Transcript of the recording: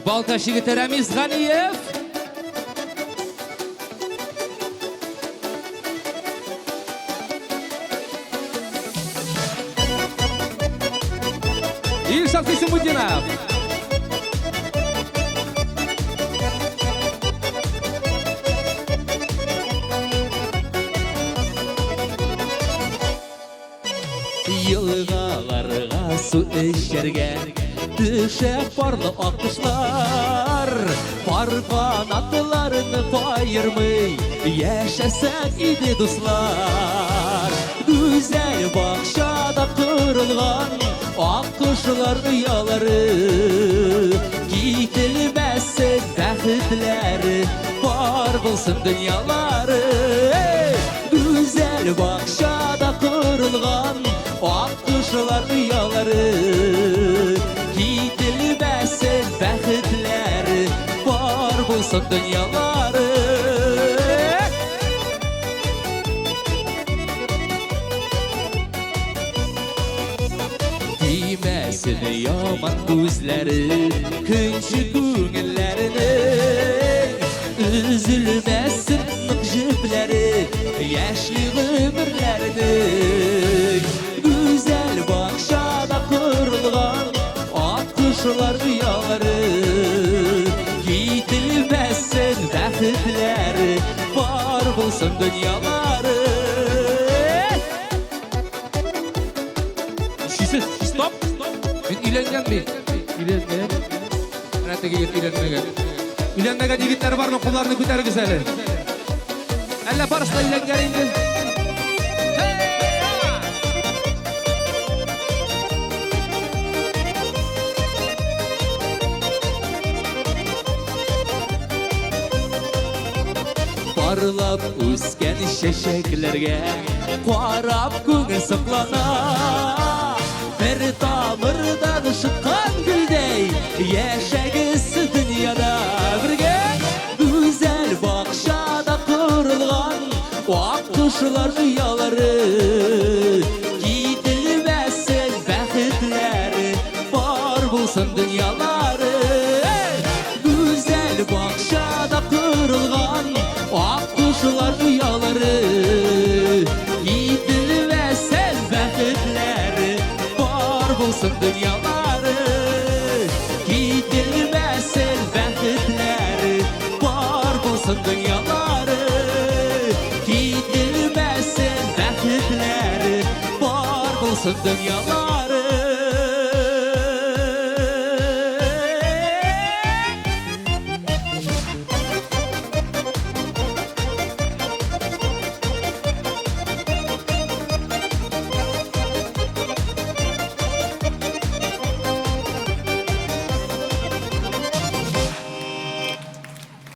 Балтач егете Рәмис Ганиев. Илшат Хисамутдинов. Елгаларга су эчәргә төшә парлы аккошлар. Пар канатларын каермый яшәсәк иде, дуслар. Гүзәл бакчада корылган аккошлар оялары. Кителмәсен бәхетләре, бар булсын дөньялары. Гүзәл бакчада корылган аккошлар оялары. Кителмәсен бәхетләре, бар булсын дөньялары. Тимәсен яман күзләре көнче күңелләренең. Өзелмәсен нык җепләре яшьли гомерләренең. Гүзәл бакчада корылган аккошлар оялары. Кителмәсен бәхетләре, бар булсын дөньялары. Шисез, стоп! Мин өйләнгән бит. Өйләнгән. Менә теге егет өйләнмәгән. Өйләнмәгән егетләр бармы? Кулларны күтәрегез әле. Әллә барысы да өйләнгән инде? Парлап үскән чәчәкләргә карап күңел соклана. Бер тамырдан шыткан гөлдәй яшәгез дөньяда бергә. Гүзәл бакчада корылган аккошлар оялары. Кителмәсен бәхетләре, бар булсын дөньялары. Гүзәл бакчада корылган аккошлар оялары. Кителмәсен бәхетләре, бар булсын дөньялары. Кителмәсен бәхетләре, бар булсын дөньялары. Кителмәсен бәхетләре, бар булсын дөньялары.